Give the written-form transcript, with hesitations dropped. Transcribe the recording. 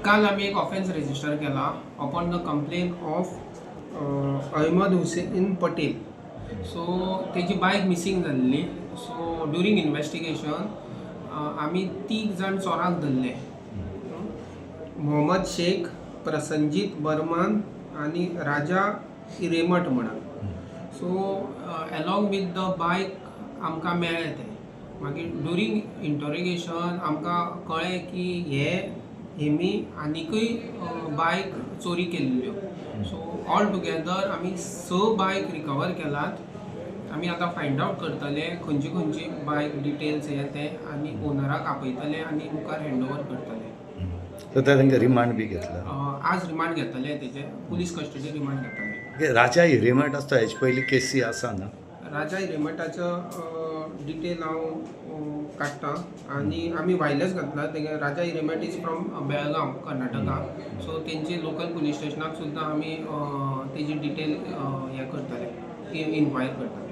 काल आमी एक ऑफेन्स रजिस्टर केला upon the complain of Ahmed Hussain Patel. So तेजी बायक मिसींग जाल्ली. सो ड्युरींग इन्वेस्टिगेशन आमी तीग जाण चोरांक धरले, मोहम्मद शेख, प्रसंजीत बर्मान आनी राजा इरेमट म्हणून. So along with the bike आमकां मेळ्ळें तें. मागीर ड्युरींग इंटरोगेशन आमकां कळ्ळें की हे हेमी आनिकूय बायक चोरी केल्ल्यो. सो ऑल टुगेदर आमी स बायक रिकवर केलात. आमी आतां फायंड आवट करतले खंयची खंयची बायक, डिटेल्स हे ते, आनी ओनराक आपयतले आनी मुखार हँड ओवर करतले. तर तांकां रिमांड बी घेतला? आज रिमांड घेतले तेजे, पुलीस कस्टडी रिमांड घेतले. राजा हिरेमठ आसता, हेजे पयलीं केसी आसा ना? राजा हिरेमठाचो डिटेल हांव काडटा आनी आमी वायलेस घातला. तेगे Raja Hiremath is from Belgaum, Karnataka. So तेंची लोकल पुलीस स्टेशनाक सुद्दां आमी तेजी डिटेल हें करतले, इन्क्वायर करतले.